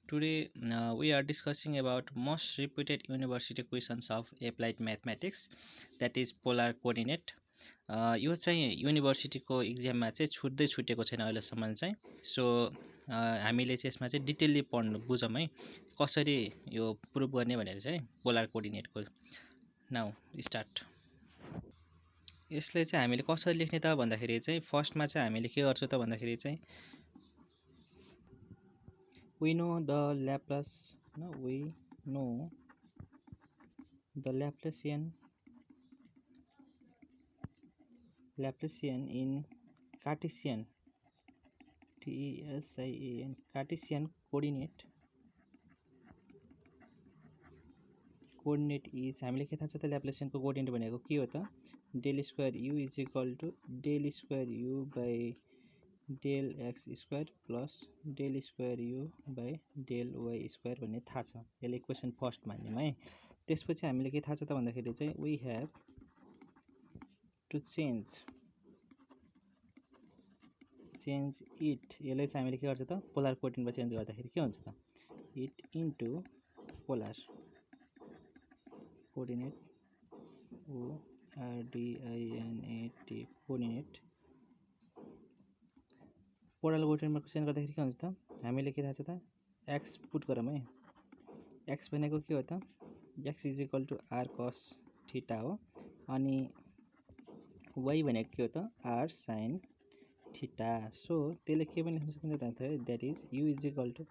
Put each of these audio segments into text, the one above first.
Today we are discussing about most repeated university questions of applied mathematics, that is polar coordinate. यो चाहिँ युनिभर्सिटीको इक्जाममा चाहिँ छुटेको छैन अहिलेसम्म चाहिँ। सो हामीले चाहिँ यसमा चाहिँ डिटेलली पढ्नु बुझौँ है, कसरी यो प्रुभ गर्ने भनेर चाहिँ पोलार कोअर्डिनेटको। Now start. यसले चाहिँ हामीले कसरी लेख्ने त भन्दाखेरि चाहिँ फर्स्टमा चाहिँ हामीले के गर्छौँ त भन्दाखेरि चाहिँ we know the Laplacian in Cartesian Cartesian coordinate is हामीले के थाहा छ त Laplacian को कोअर्डिनेट भनेको के हो त del square u is equal to del square u by del x square plus del square u by del y square भन्ने थाहा छ। यसले इक्वेसन फर्स्ट मान्यौँ है। त्यसपछि हामीले के थाहा छ त भन्दाखेरि चाहिँ we have to change it। यसलाई चाहिँ हामीले के गर्छ त पोलर कोअर्डिनेटमा चेन्ज गर्दाखेरि के हुन्छ त it into polar coordinate coordinate polar कोअर्डिनेटमा चेन्ज गर्दाखेरि के हुन्छ त हामीले के थाहा छ त x पुट गरौँ है। x भनेको के हो त x is equal to r cos theta हो, अनि y भनेको के हो त r sin थीटा। सो त्यसले के पनि लेख्न सकिन्छ त that is u is equal to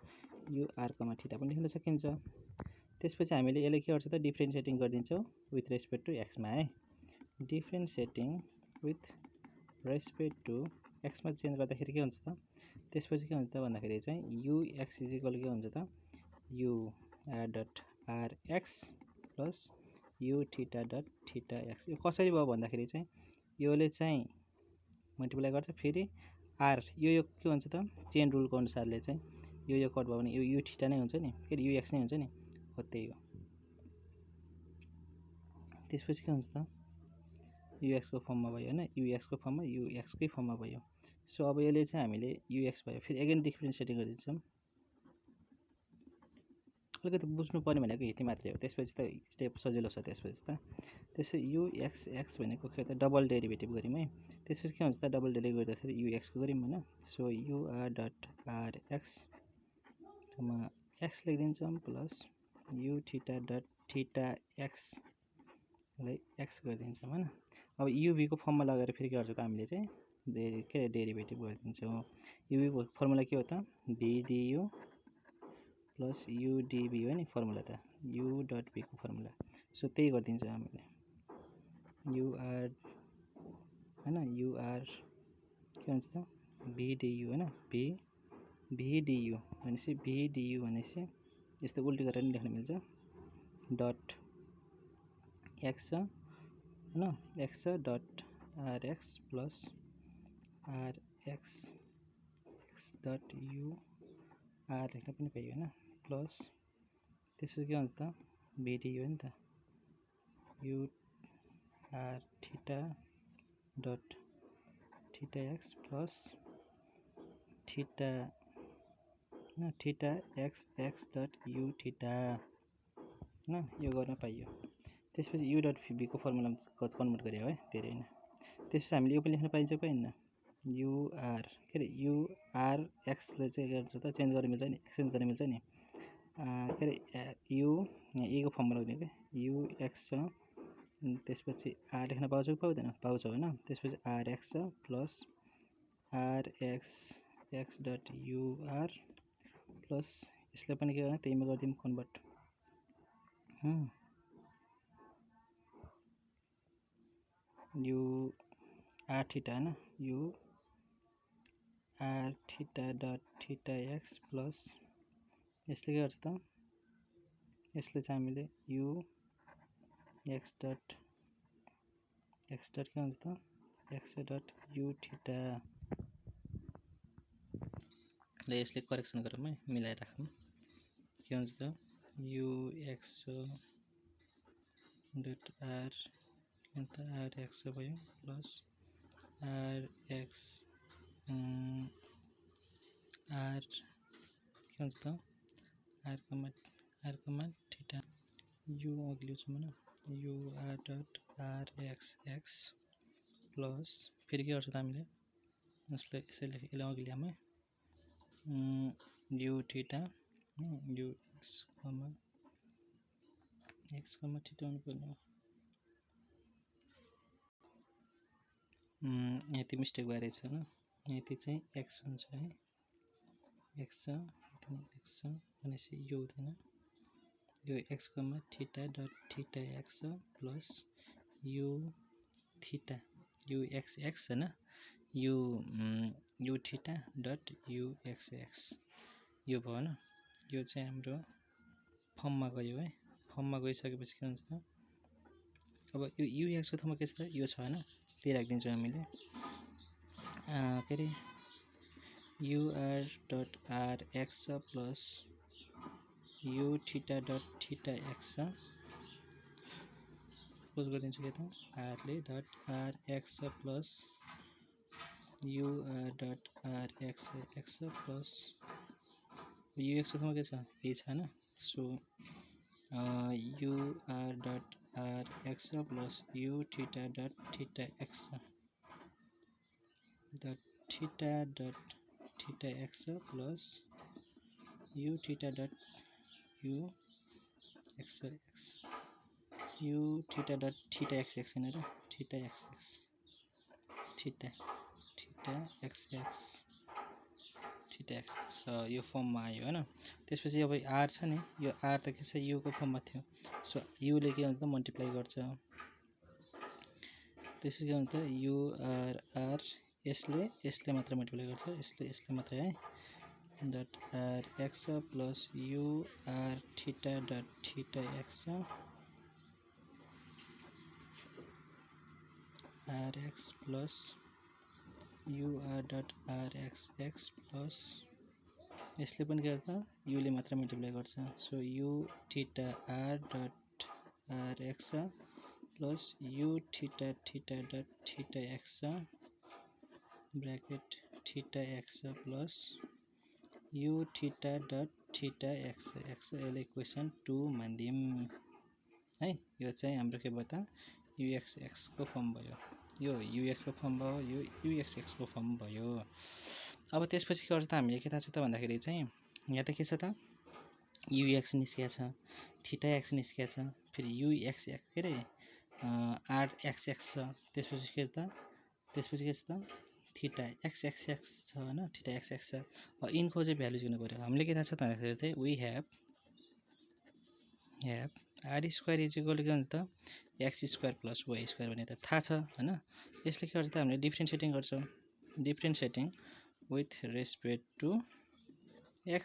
u r comma theta पनि लेख्न सकिन्छ। त्यसपछि हामीले यसले के गर्छ त डिफ्रेन्सिएटिङ गरिदिन्छौँ विथ रेस्पेक्ट टु x मा है। Differentiating with respect to x मा चेन्ज गर्दाखेरि के हुन्छ त त्यसपछि के हुन्छ त भन्दाखेरि चाहिँ ux इज इक्वल के हुन्छ त u dot rx plus u theta dot theta x। यो कसरी भयो भन्दाखेरि चाहिँ योले चाहिँ मल्टिप्लाई गर्छ फेरि r यो के हुन्छ त चेन रुलको अनुसारले चाहिँ यो कट भयो भने यो u थीटा नै हुन्छ नि, फेरि ux नै हुन्छ नि, हो त्यही हो। त्यसपछि के हुन्छ त ux को फर्ममा भयो हैन, ux को फर्ममा ux कै फर्ममा भयो। सो अब यसले चाहिँ हामीले ux भयो फेरि अगेन डिफ्रेन्सिएटिङ गरिदिन्छौँ। अलिकति बुझ्नु पर्ने भनेको यति मात्रै हो, त्यसपछि त स्टेप सजिलो छ। त्यसपछि त त्यसो ux भनेको के त डबल डेरिभेटिभ गऱ्यौँ है। त्यसपछि के हुन्छ त डबल डेरिभेटिभ गर्दाखेरि ux को गऱ्यौँ हैन। So ur dot rx x लेखिदिन्छौँ plus u theta dot theta x लाई x गरिदिन्छौँ हैन। अब uv को फर्ममा लगाएर फेरि के गर्छ त हामीले चाहिँ डेरिभेटिभ गरिदिन्छौँ। uv को फर्मुला के हो त v du plus u dv हो नि फर्मुला त u डट v को फर्मुला। सो त्यही गरिदिन्छौँ हामीले ur हैन ur के हुन्छ त v du हैन v du भनेपछि v du भनेपछि यस्तो उल्टी गरेर नि लेख्न मिल्छ डट x हैन x dot rx plus rx x dot u r लेख्न पनि पाइयो हैन प्लस त्यसपछि के हुन्छ त v du हो नि त u r theta dot theta x plus theta न theta x dot u theta न यो गर्न पाइयो। त्यसपछि u डट v को फर्मुलामा कन्भर्ट गरे है धेरै हैन। त्यसपछि हामीले यो पनि लेख्न पाइन्छ पाइन्न ur के अरे ur x ले चाहिँ के गर्छ त चेन्ज गर्न मिल्छ नि, एक्सचेन्ज गर्न मिल्छ नि। के अरे u यहाँ e को फर्मुला हुने के u x छ, त्यसपछि r लेख्न पाउँछ कि पाउँदैन पाउँछ हैन। त्यसपछि rx plus rx x dot ur plus यसलाई पनि के गर्ने त्यहीमा गरिदिउँ कन्भर्ट u r थीटा हैन u r theta dot theta x plus यसले के गर्छ त यसले चाहिँ हामीले u x डट के हुन्छ त x डट u थीटा ले यसले करेक्सन गरौँ है, मिलाएर राखौँ। के हुन्छ त u x dot r x भयो प्लस r x r के हुन्छ त r थीटा u अघि ल्याउँछु म u r dot r x x plus फेरि के गर्छ त हामीले यसलाई अघि ल्याऊँ है u theta u x theta हुनुपर्ने हो यति मिस्टेक भएर छ न यति चाहिँ x हुन्छ है x छ x छ भनेपछि यो हुँदैन यो x theta dot theta x plus u theta u x x हैन u theta dot u x x यो भयो न यो चाहिँ हाम्रो फर्ममा गयो है फर्ममा गइसकेपछि के हुन्छ त अब यो u x को ठाउँमा के छ यो छ हैन त्यही राख्दिन्छौँ हामीले के रे u r dot r x plus u theta dot theta x close गरिदिन्छु के त r ले dot r x plus u r dot r x x plus u x को ठाउँमा के छ a छ हैन so u r dot r x plus u theta dot theta x dot theta x plus u theta dot u x x u theta dot theta x x हैन र theta x x theta x x theta x x यो फर्ममा आयो हैन त्यसपछि अब r छ नि यो r त के छ u को फर्ममा थियो सो u ले के हुन्छ त मल्टिप्लाई गर्छ त्यसपछि के हुन्छ त u r r यसले मात्र मल्टिप्लाई गर्छ यसले मात्र है dot r x plus u r theta dot theta x r x plus u r dot r x x plus यसले पनि के गर्छ u ले मात्र मल्टिप्लाई गर्छ so u theta r dot r x plus u theta theta dot theta x bracket theta x plus u theta dot theta x x यसले equation 2 मानिदियौँ है यो चाहिँ हाम्रो के भयो त ux को फर्म भयो यो ux को फर्म भयो यो ux को फर्म भयो अब त्यसपछि के गर्छ त हामीले के थाहा छ त भन्दाखेरि चाहिँ यहाँ त के छ त ux निस्किया छ थीटा x निस्किया छ फेरि ux के रे rxx छ त्यसपछि के छ त थीटा xxx छ हैन थीटा xx छ इनको चाहिँ भ्यालु दिनु पर्यो हामीले के थाहा छ त भन्दाखेरि चाहिँ we have r square is equal के हुन्छ त x square plus y square भन्ने त थाहा छ हैन यसले के गर्छ त हामीले डिफरेन्सिएटिङ गर्छौं differentiating with respect to x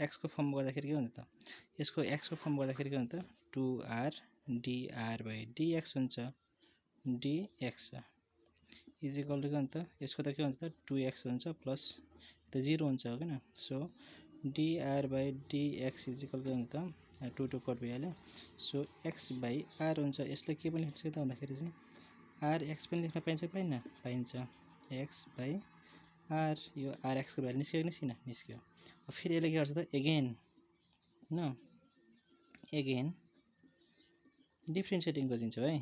x को फर्म गर्दाखेरि के हुन्छ त यसको x को फर्म गर्दाखेरि के हुन्छ त 2r dr by dx हुन्छ dx इज इक्वल टु के हुन्छ त यसको त के हुन्छ त 2x हुन्छ प्लस त 0 हुन्छ हो किन so dr by dx is equal के हुन्छ त 2 2 कट भइहाल्यो सो x by r हुन्छ यसले के पनि लेख्छ त भन्दाखेरि चाहिँ rx पनि लेख्न पाइन्छ कि पाइन्छ x by r यो rx को भ्यालु निस्क्यो कि निस्क्यो फेरि यसले के गर्छ त एगेन डिफरेन्सिएटिङ गरिदिन्छ है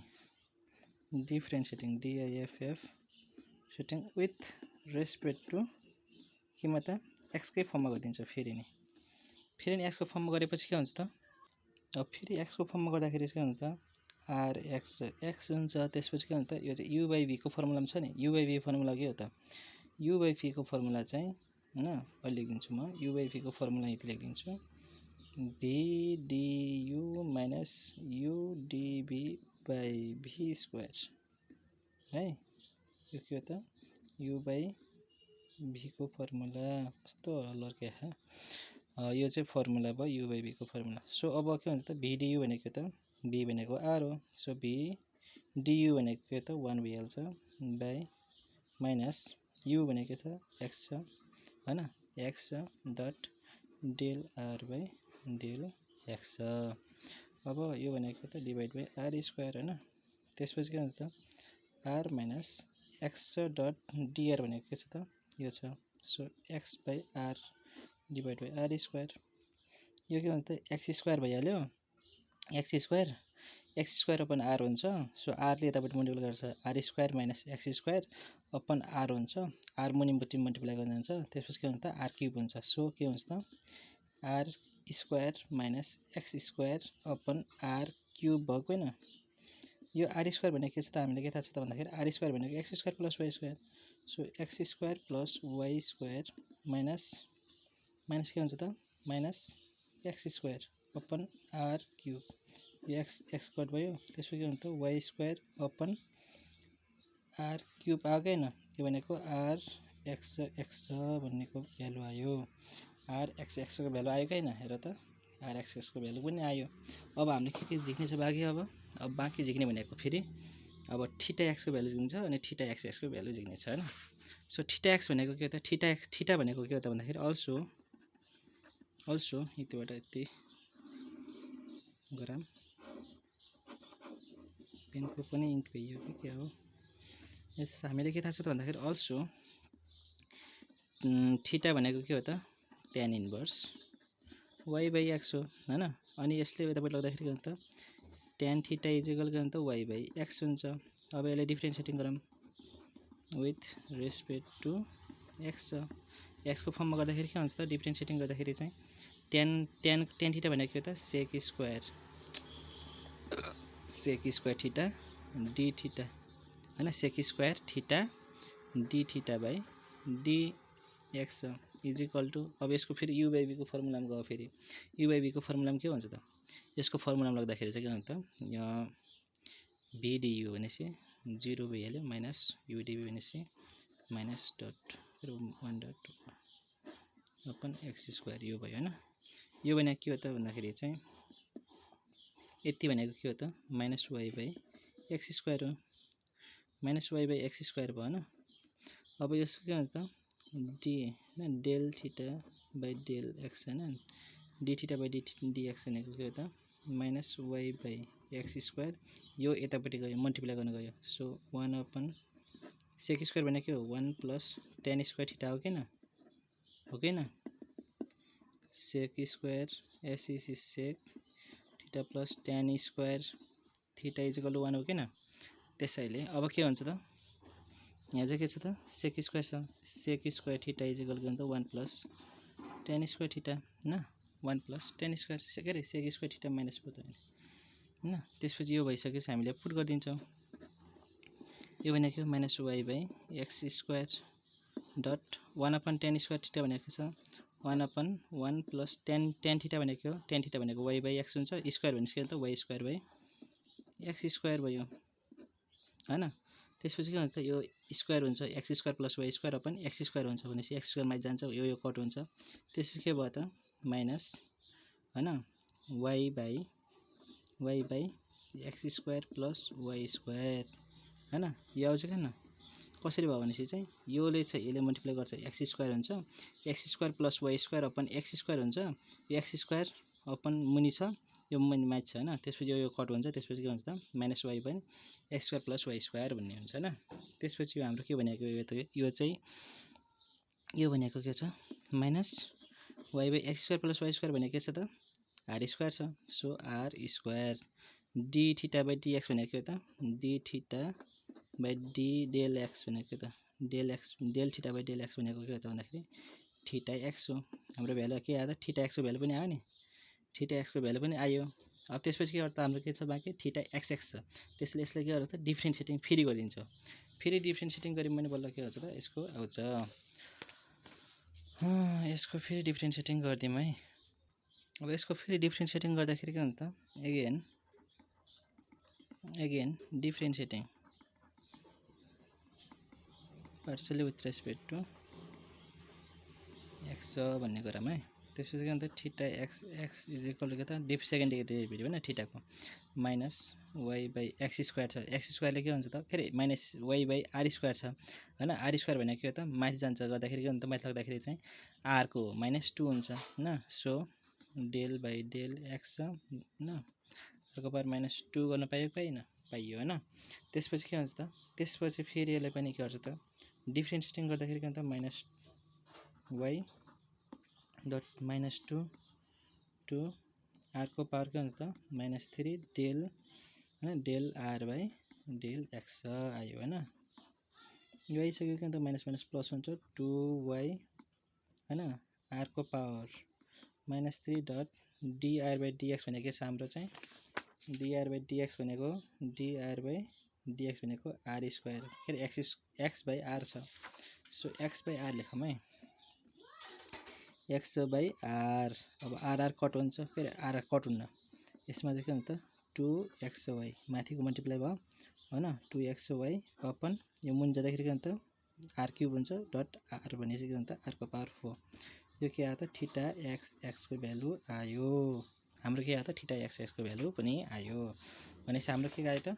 डिफरेन्सिएटिङ diff सेटिङ विथ रेस्पेक्ट टु केमा त x कै फर्ममा गरिदिन्छ फेरि नि x को फर्ममा गरेपछि के हुन्छ त अब फेरि x को फर्ममा गर्दाखेरि के हुन्छ त rx x हुन्छ त्यसपछि के हुन्छ त यो चाहिँ u by v को फर्मुलामा छ नि u by v फर्मुला के हो त u by v को फर्मुला चाहिँ हैन अहिले लेखिदिन्छु म u by v को फर्मुला यति लेखिदिन्छु v du minus u dv by v square है यो के हो त u by v को फर्मुला कस्तो लर्के है यो चाहिँ फर्मुला भयो u by v को फर्मुला सो अब के हुन्छ त v du भनेको त v भनेको r हो सो v du भनेको के त 1 भइहाल्छ बाइ माइनस u भनेको छ x छ हैन x dot del r by del x अब यो भनेको त डिभाइड बाइ r स्क्वायर हैन त्यसपछि के हुन्छ त r minus x dot dr भनेको के छ त यो छ so x by r divide by r square यो के भन्छ त एक्स स्क्वायर भइहाल्यो एक्स स्क्वायर अपन आर हुन्छ सो आरले यतापट्टि मल्टिप्लाई गर्छ R square minus x square upon R हुन्छ आर मुनिपट्टि मल्टिप्लाई गर्न जान्छ त्यसपछि के हुन्छ त आर क्युब हुन्छ सो के हुन्छ त are square minus x square upon R cube भएको हैन यो आर स्क्वायर भनेको के छ त हामीले के थाहा छ त भन्दाखेरि आर स्क्वायर भनेको x square plus y square so x square plus y square minus के हुन्छ त minus x square upon R cube यो एक्स कट भयो त्यसपछि के हुन्छ त y square upon R cube आयो हैन यो भनेको आर एक्स एक्स भन्नेको भ्यालु आयो आर एक्स एक्स को भ्यालु आयो हैन हेर त आर एक्स एक्स को भ्यालु पनि आयो अब हामीले के झिक्ने छ बाँकी अब बाँकी झिक्ने भनेको फेरि अब थीटा एक्स को भ्यालु झिक्न्छ अनि थीटा एक्स एक्स को भ्यालु झिक्ने छ हैन सो थीटा एक्स भनेको के हो त थीटा भनेको के हो त भन्दाखेरि अल्सो यतिबाट यति गराम पेनको पनि इङ्क भइयो कि के हो यस हामीले के थाहा छ त भन्दाखेरि अल्सो थीटा भनेको के हो त tan inverse y by x हो हैन अनि यसले यतापट्टि लाग्दाखेरि के हुन्छ त tan थीटा इज इक्वल के हुन्छ त y बाई x हुन्छ अब यसलाई डिफरेन्सिएटिङ गरौँ with respect to x x को फर्ममा गर्दाखेरि के हुन्छ त डिफरेन्सिएटिङ गर्दाखेरि चाहिँ tan थीटा भनेको के हो त sec square theta d theta हैन sec square theta d theta by d x is equal to अब यसको फेरि u बाई v को फर्मुलामा गयो फेरि u बाई v को फर्मुलामा के हुन्छ त यसको फर्मुलामा लाग्दाखेरि चाहिँ के हुन्छ त यहाँ v du भनेपछि 0 भइहाल्यो माइनस u dv भनेपछि minus dot 1 dot upon x square यो भयो हैन यो भनेको के हो त भन्दाखेरि चाहिँ यति भनेको के हो त minus y by x square हो minus y by x square भयो हैन अब यसको के हुन्छ त d हैन del theta by del x हैन d थीटा बाई dx भनेको के हो त minus y by x square यो यतापट्टि गयो मल्टिप्लाई गर्न गयो सो 1 अपन सेक स्क्वायर भनेको के हो 1 प्लस tan स्क्वायर थीटा हो कि हैन sec square s is sec theta plus tan square theta is equal to 1 हो कि हैन त्यसैले अब के हुन्छ त यहाँ चाहिँ के छ त सेक स्क्वायर छ सेक स्क्वायर थीटा इज इक्वल के हुन्छ 1 प्लस tan स्क्वायर थीटा हैन 1 प्लस tan स्क्वायर के अरे सेक स्क्वायर थीटा माइनस भयो त हैन त्यसपछि यो भइसकेपछि हामीले पुट गरिदिन्छौँ यो भनेको minus y by x square dot 1 upon tan square theta भनेको छ 1 अपन 1 प्लस tan थीटा भनेको हो tan थीटा भनेको y बाई x हुन्छ स्क्वायर भनेपछि के हुन्छ y square by x square भयो हैन त्यसपछि के हुन्छ त यो स्क्वायर हुन्छ x square plus y square upon x square हुन्छ भनेपछि x स्क्वायर माथि जान्छ यो कट हुन्छ त्यसपछि के भयो त माइनस हैन y by x square plus y square हैन यो आउँछ हैन कसरी भयो भनेपछि चाहिँ योले चाहिँ यसले मल्टिप्लाई गर्छ x स्क्वायर हुन्छ x square plus y square upon x square हुन्छ यो x स्क्वायर अपन मुनि छ यो मुनि माथि छ हैन त्यसपछि यो कट हुन्छ त्यसपछि के हुन्छ त minus y by x square plus y square भन्ने हुन्छ हैन त्यसपछि यो हाम्रो के भनेको यो चाहिँ यो भनेको के छ minus y by x square plus y square भनेको के छ त r स्क्वायर छ so r square d theta by dx भनेको के हो त d theta by d del x भनेको त del theta by del x भनेको के हो त भन्दाखेरि थीटा x हो हाम्रो भ्यालु के आयो त थीटा x को भ्यालु पनि आयो नि थीटा x को भ्यालु पनि आयो अब त्यसपछि के गर्छ हाम्रो के छ बाँकी थीटा xx छ त्यसले यसलाई के गर्छ डिफरेन्सिएटिङ फेरि गरिदिन्छ फेरि डिफरेन्सिएटिङ गरे भने बल्ल के हुन्छ त यसको आउँछ यसको फेरि डिफरेन्सिएटिङ गर्दियौँ है अब यसको फेरि डिफरेन्सिएटिङ गर्दाखेरि के हुन्छ त again differentiating partially with respect to x भन्ने गरौँ है त्यसपछि के हुन्छ theta x is equal to के त सेकेन्ड डेरिभेटिभ हैन थीटाको minus y by x square छ x स्क्वायरले के हुन्छ त फेरि minus y by r square छ हैन r स्क्वायर भनेको के हो त माथि जान्छ गर्दाखेरि के हुन्छ त माथि लाग्दाखेरि चाहिँ r को -2 हुन्छ हैन so del by del x छ हैन r को पावर -2 गर्न पाइयो पाइयो हैन त्यसपछि के हुन्छ त त्यसपछि फेरि यसलाई पनि के गर्छ त डिफरेन्सिएटिङ गर्दाखेरि के हुन्छ त -y डट -2 टू आरको पावर के हुन्छ त -3 डेल हैन del R by del x आयो हैन। यो आइसक्यो कि त माइनस माइनस प्लस हुन्छ 2y हैन आरको power -3 dot dr by dx भनेको के छ हाम्रो चाहिँ dr बाई dx भनेको dr बाई dx भनेको r स्क्वायर के x बाई r छ। सो x बाई r लेखौँ है x बाई r। अब r कट हुन्छ के r कट हुन्न यसमा चाहिँ के हुन्छ त 2xy माथिको मल्टिप्लाई भयो हैन 2xy अपन यो मुनि जाँदाखेरि के हुन्छ r क्यूब हुन्छ डट r भनेपछि के हुन्छ r को पावर 4। यो के आयो त थीटा x को भ्यालु आयो हाम्रो के आयो त थीटा x को भ्यालु पनि आयो भनेपछि हाम्रो के आयो त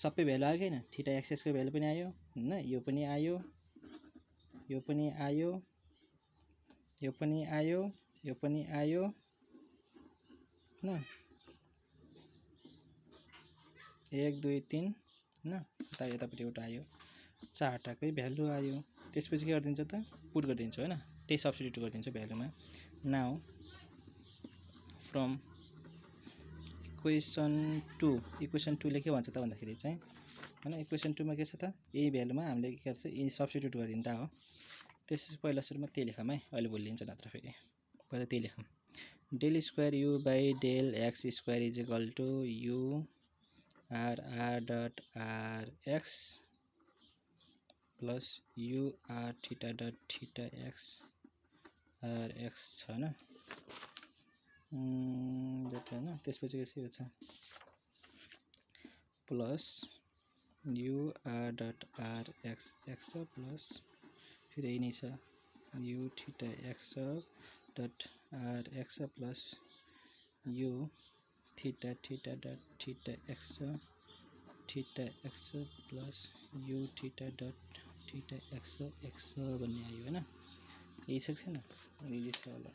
सबै भ्यालु आयो हैन थीटा x को भ्यालु पनि आयो हैन यो पनि आयो यो पनि आयो यो पनि आयो यो पनि आयो हैन 1 2 3 हैन यतापट्टि एउटा आयो चारटाकै भ्यालु आयो। त्यसपछि के गरिदिन्छ त पुट गरिदिन्छु हैन त्यही सब्स्टिट्युट गरिदिन्छु भ्यालुमा। नाउ फ्रम इक्वेसन 2 ले के भन्छ त भन्दाखेरि चाहिँ हैन इक्वेसन 2 मा के छ त यही भ्यालुमा हामीले के गर्छ यी सब्स्टिट्युट गरिदिँदा हो। त्यसपछि पहिला सुरुमा त्यही लेखौँ है अहिले भुलिन्छ नत्र फेरि पहिला त्यही लेखौँ del square u by del x square is equal to u r r dot r x plus u r theta dot theta x r x छ हैन हैन त्यसपछि के छ plus u r dot r x x plus फिर यही नै छ u theta x dot r x plus u theta theta dot theta x plus u theta dot theta x भन्ने आयो हैन यही छ छैन यही छ होला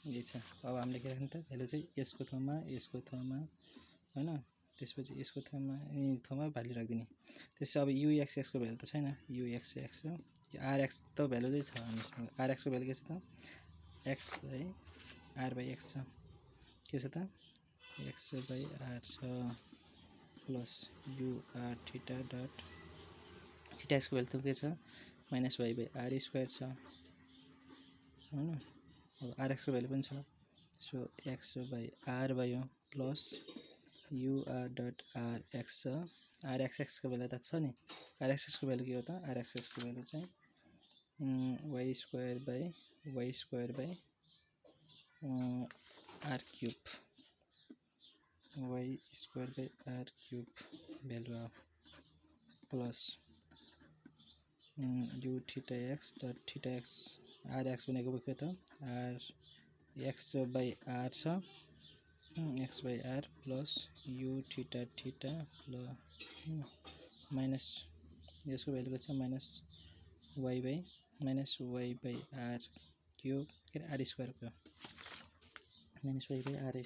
यही छ। अब हामीले के राख्नु त भ्यालु चाहिँ यसको ठाउँमा हैन त्यसपछि यसको ठाउँमा भ्यालु राख्दिने। त्यसपछि अब ux को भ्यालु त छैन ux rx त भ्यालु चाहिँ छ हामीसँग rx को भ्यालु के छ त x by r by x छ के छ त x बाई r छ plus u r theta dot theta x को भ्यालु त के छ minus y by r square छ हैन। अब rx को भ्यालु पनि छ सो x बाई r भयो plus u r dot r x r x को भ्यालु त छ नि r x को भ्यालु के हो त r x को भ्यालु चाहिँ y square by r cube y square by r cube value हो plus u theta x dot theta x r x भनेको के त r x बाई r छ x by r plus u theta theta plus minus यसको value के छ minus y by r cube के r square को minus y by r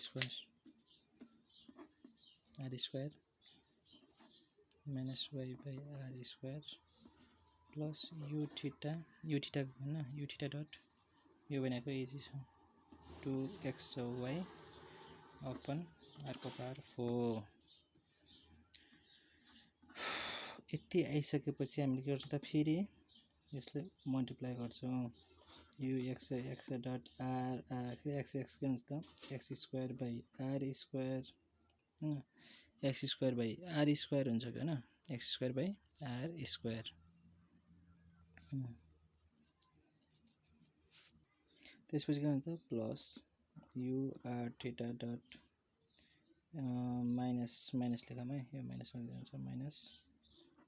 square minus y by r square plus u theta हैन u theta dot यो भनेको easy छ 2xy upon r को पावर 4। यति आइसकेपछि हामीले के गर्छौं त फेरि यसले मल्टिप्लाई गर्छौं u x dot r x के हुन्छ त x square by r square हैन x square by r square हुन्छ के हैन x square by r square त्यसपछि के हुन्छ plus u r theta dot minus लेखौँ है यो माइनस हुन्छ माइनस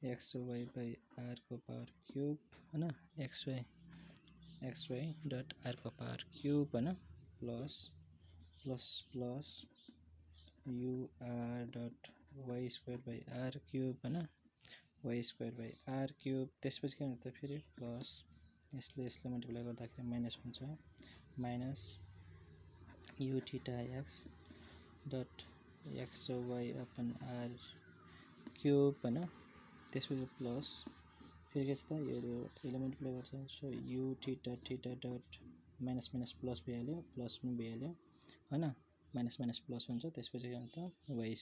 xy बाई r को पावर क्यूब हैन xy डट r को पावर क्यूब हैन plus u r dot y square by r cube हैन y square by r cube त्यसपछि के हुन्छ त फेरि प्लस यसले मल्टिप्लाई गर्दाखेरि माइनस हुन्छ minus u theta x dot xy upon r cube हैन त्यसपछि प्लस फेरि के छ त यसले मल्टिप्लाई गर्छ so u theta dot minus minus plus भइहाल्यो, प्लस पनि भइहाल्यो हैन। माइनस माइनस प्लस हुन्छ, त्यसपछि के हुन्छ वाई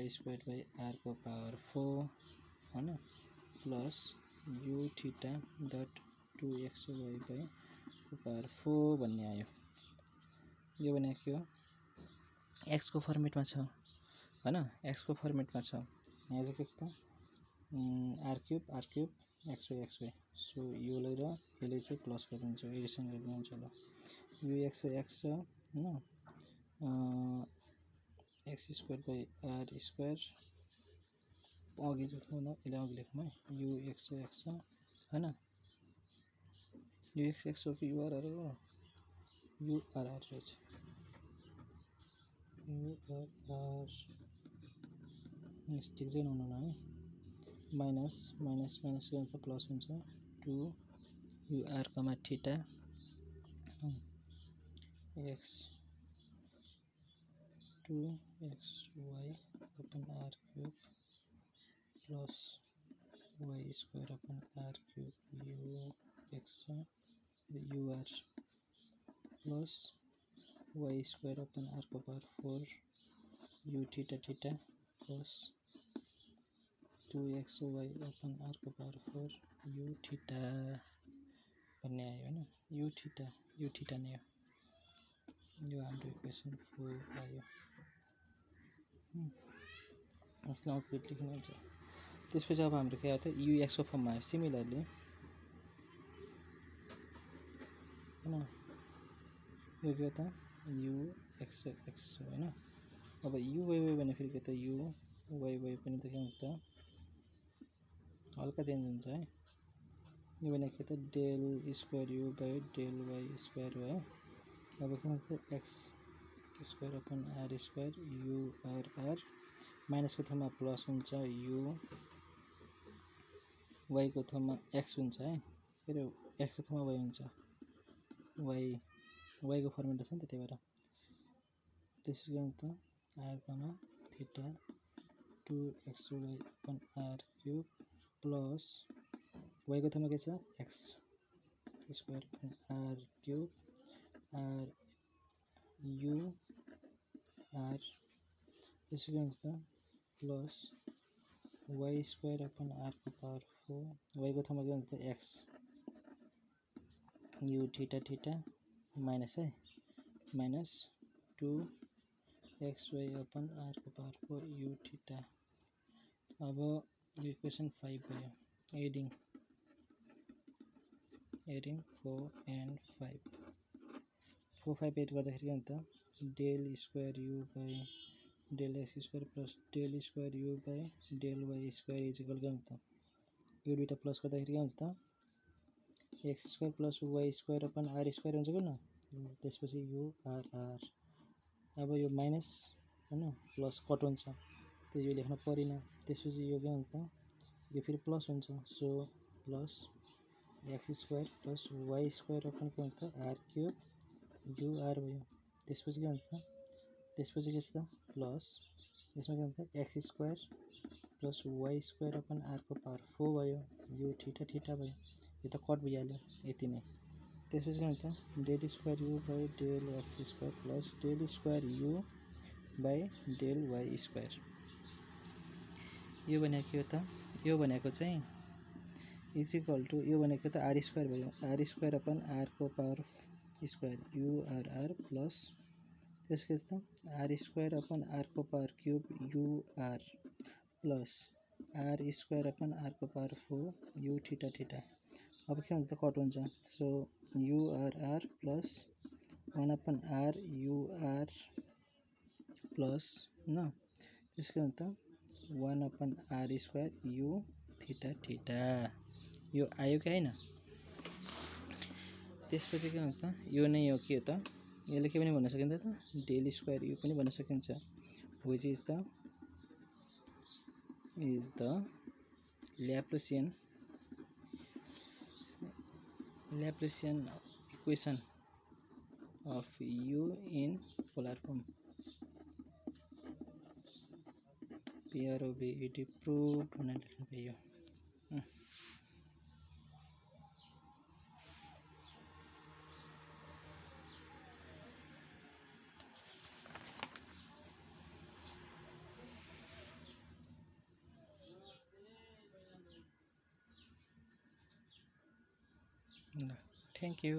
स्क्वायर बाई आर को पावर 4 हैन plus you theta dot 2xy by power 4 भन्ने आयो। यो भनेको के हो, एक्स को फर्मेटमा छ हैन, एक्स को फर्मेटमा छ। यहाँ चाहिँ के छ त r cube x y. So योलाई र यसले चाहिँ प्लस गरिदिन्छु, एडिसन गरिदिन्छु ल। यो एक्स छ हैन, x square by R square अघि लेख्नु न, यसलाई अघि लेखौँ है। यु एक्स छ हैन, यु एक्स हो कि युआरआर हो, युआरआर रहेछ, युआरआर मिस्टेक चाहिँ नहुनु है। माइनस माइनस माइनस गर्नु त प्लस हुन्छ, 2 u r comma theta x 2xy upon are cube plus y square upon are cube u x u r plus y square upon are को power 4 u theta plus 2xy upon are को power 4 u theta भन्ने आयो हैन। You theta नै हो, यो हाम्रो equation 4 आयो। यसलाई आउटपुट लेख्नुहुन्छ। त्यसपछि अब हाम्रो के आयो त यु एक्स को फर्ममा आयो सिमिलरली हैन। यो के हो त यु एक्स हैन। अब यु वाई भने फेरि के त यु वाई पनि त के हुन्छ त हल्का चेन्ज हुन्छ है। यो भनेको त del square u by del y square हो है। अब के हुन्छ x square upon are square u r r minus को ठाउँमा प्लस हुन्छ यु वाई को ठाउँमा एक्स हुन्छ है, फेरि एक्स को ठाउँमा वाई हुन्छ, वाई को फर्मेट छ नि त, त्यही भएर त्यसो के हुन्छ R comma theta 2xy upon are cube plus y को ठाउँमा के छ x square upon are cube R u R त्यसो के हुन्छ त plus y square upon are को पावर 4 वाई को ठाउँमा के हुन्छ त एक्स यु थीटा माइनस है, माइनस 2xy अपन आर को पावर 4 यु थीटा। अब यो इक्वेसन 5 भयो, एडिङ 4 and 5 एड गर्दाखेरि के हुन्छ del square u by del x square plus del square u by del y square is equal के हुन्छ यो दुईटा प्लस गर्दाखेरि के हुन्छ त x square plus y square upon are square हुन्छ गर्न। त्यसपछि युआरआर अब यो माइनस हैन प्लस कट हुन्छ, त्यो यो लेख्न परेन। त्यसपछि यो के हुन्छ यो फेरि प्लस हुन्छ, so plus x square plus y square upon के हुन्छ आर क्यूब युआर भयो। त्यसपछि के हुन्छ त्यसपछि के छ त प्लस यसमा के हुन्छ x square plus y square upon are को पावर 4 भयो, यु थीटा भयो। यो त कट भइहाल्यो यति नै। त्यसपछि के हुन्छ del square u by del x square plus del square u by del y square. यो भनेको के हो त यो भनेको चाहिँ इज इक्वल टु यो भनेको त आर स्क्वायर भयो, आर स्क्वायर अपन आर को पावर स्क्वायर युआरआर प्लस त्यसको त आर स्क्वायर अपन आर को power cube u r plus r square upon are को पावर 4 यु थीटा। अब के हुन्छ त कट हुन्छ, so u r r plus 1 upon r u r plus न त्यसको हुन्छ 1 upon are square u theta. यो आयो कि हैन। त्यसपछि के हुन्छ त यो नै हो के त यसले के पनि भन्न सकिन्छ त डेल स्क्वायर यु पनि भन्न सकिन्छ, which is the Laplacian equation of u in polar form. PROVET proved भनेर लेख्नु पाइयो। ल थ्याङ्क यू।